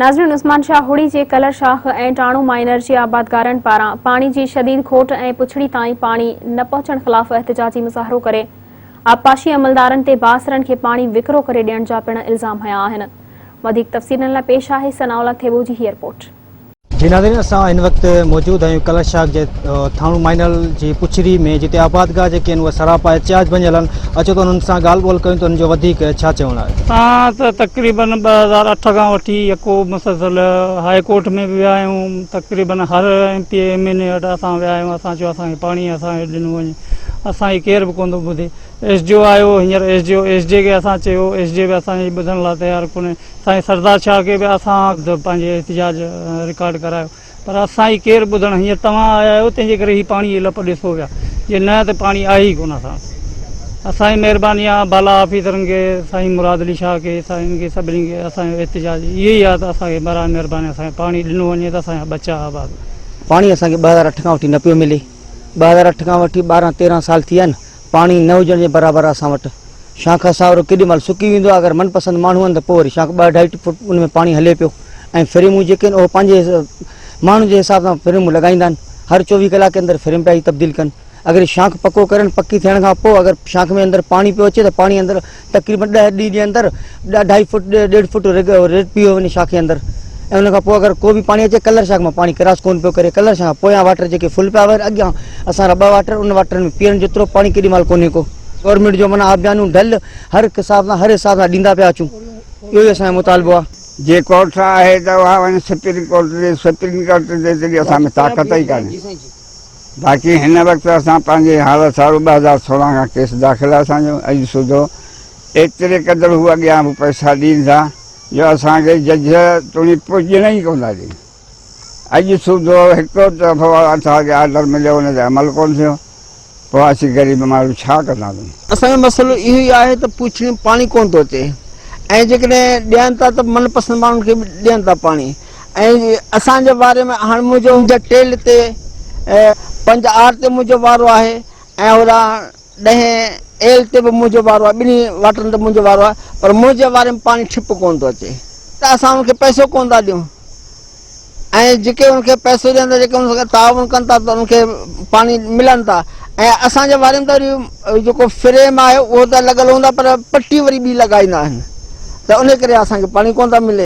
ناظرين عثمان شاهه هڙي جي ڪلر شاخ ۽ ٽاڻو مائنر جي آبادگارن پاران پاڻي جي شديد کوٽ ۽ پڇڙي تائين پاڻي نه پهچڻ خلاف احتجاجي مظاهرو ڪري آبپاشي عملدارن تي بااثرن کي پاڻي وڪرو ڪري ڏيڻ جا پڻ الزام هنيا آهن وڌيڪ تفصيلن لاء پيش آهي ثناء الله ٿيٻو جي هي رپورٽ. جي ناظرين اسان هن وقت موجود آهيون ڪلر شاخ جي ٿاڻو مائنل جي پڇري ۾ جتي آبادگار جيڪي آهن اهي سراپا احتجاج بنيل آهن اچو ته انهن سان ڳالهه ٻولهه ڪيون ته انهن جو وڌيڪ ڇا چوڻ آهي. اسان ته تقريبن 2008 کان وٺي يڪو مسلسل هاء ڪورٽ ۾ به ويا آهيون تقريبن هر M P A M N A وٽ اسان ويا آهيون اسان چيو اسان کي پاڻي اسان کي ڏنو وڃي اسان جي ڪير به ڪونه ٿو ٻڌي ايس ڊي او آيو هينئر S D O S D کي اسان چيو ايس ڊي به اسان جي ٻڌڻ لاء تيار ڪونهي سائين سردار شاهه کي به اسان پنهنجي احتجاج رڪارڊ ڪرايو پر اسان جي ڪير ٻڌڻ هينئر توهان آيا آهيو تنهن جي ڪري هي پاڻي جي لپ ڏسو پيا جي نه ته پاڻي آهي ئي ڪونه اسان وٽ اسان جي مهرباني آهي بالا آفيسرن کي سائين مراد علي شاهه کي سائين کي سڀني کي اسان جو احتجاج اهو ئي آهي ته اسان کي براء مهرباني اسان کي پاڻي ڏنو وڃي ته اسان جا ٻچا آباد. پاڻي اسان کي 2008 کان وٺي نه پيو ملي 2008 کان وٺي 12 13 سال ٿي ويا آهن پاڻي نه هجڻ جي برابر آهي اسان وٽ. شاخ اسان وارو ڪيڏي مهل سڪي ويندو آهي اگر من پسند ماڻهو آهن ته پوء وري شاخ ٻه اڍائي فوٽ ان ۾ پاڻي هلي پيو ۽ فريمون جيڪي آهن اهو پنهنجي ماڻهن جي حساب سان فريمون لڳائيندا آهن هر چوويهه ڪلاڪ جي اندر فريم پيا هي تبديل ڪن اگر هي شاخ پڪو ڪرن پڪي ٿيڻ کان پوء اگر شاخ ۾ اندر پاڻي پيو اچي ته پاڻي اندر تقريبن ڏهه ڏينهن جي اندر اڍائي فوٽ ڏيڍ فوٽ ريت پيو وڃي شاخ جي اندر ۽ ان کان پوء اگر ڪو به پاڻي اچي ڪلر شاخ مان پاڻي ڪراس ڪونه پيو ڪري ڪلر شاخ پويان واٽر جيڪي فل پيا وهن اڳيان اسان را ٻه واٽر ان واٽرن ۾ پيئڻ جيترو پاڻي ڪيڏي مهل ڪونهي ڪو گورنمينٽ جو معنيٰ آبيانو ڍل هر حساب سان هر حساب سان ڏيندا پيا اچون اهو ئي اسان جو مطالبو آهي. جي ڪورٽ آهي ته اها وڃي سپريم ڪورٽ تي سپريم ڪورٽ تي ايتري اسان ۾ طاقت ئي ڪانهي باقي هن وقت اسان پنهنجي حالت سارو 2016 کان ڪيس داخل آهي اسان جو اڄ سوڌو ايتري قدر هو اڳيان به پئسا ڏين ٿا جو اسان کي جج توڻي پڄڻ ئي ڪونه ٿا ڏين. اڄ سوڌو هڪ دفعو اسان کي آرڊر مليو ان تي عمل ڪونه ٿيو پوء اسين غريب ماڻهو ڇا ڪنداسين. اسان جو مسئلو اهو ئي آهي ته پوڇڙي ۾ پاڻي ڪونه ٿو اچي ۽ جيڪڏهن ڏين ٿا ته من پسند ماڻهن کي به ڏين ٿا پاڻي ۽ اسان جي واري ۾ هاڻ منهنجو ٽيل تي پنج آر تي منهنجو وارو آهي ۽ هوڏانهن ڏهين ايل تي به منهنجو وارو آهي، ٻنهي واٽرن تي منهنجو وارو آهي، پر منهنجي واري ۾ پاڻي ٺپ ڪونه ٿو اچي. ته اسان ان کي پئسو ڪونه ٿا ڏيون ۽ جيڪي ان کي پئسو ڏين ٿا، جيڪي ان سان تعاون ڪن ٿا ته ان کي پاڻي ملن ٿا ۽ اسان جي واري ۾ ته وري جيڪو فريم آهي اهو ته لڳل هوندو آهي پر پٽي وري ٻي لڳائيندا آهن ته ان ڪري اسان کي پاڻي ڪونه ٿا ملي.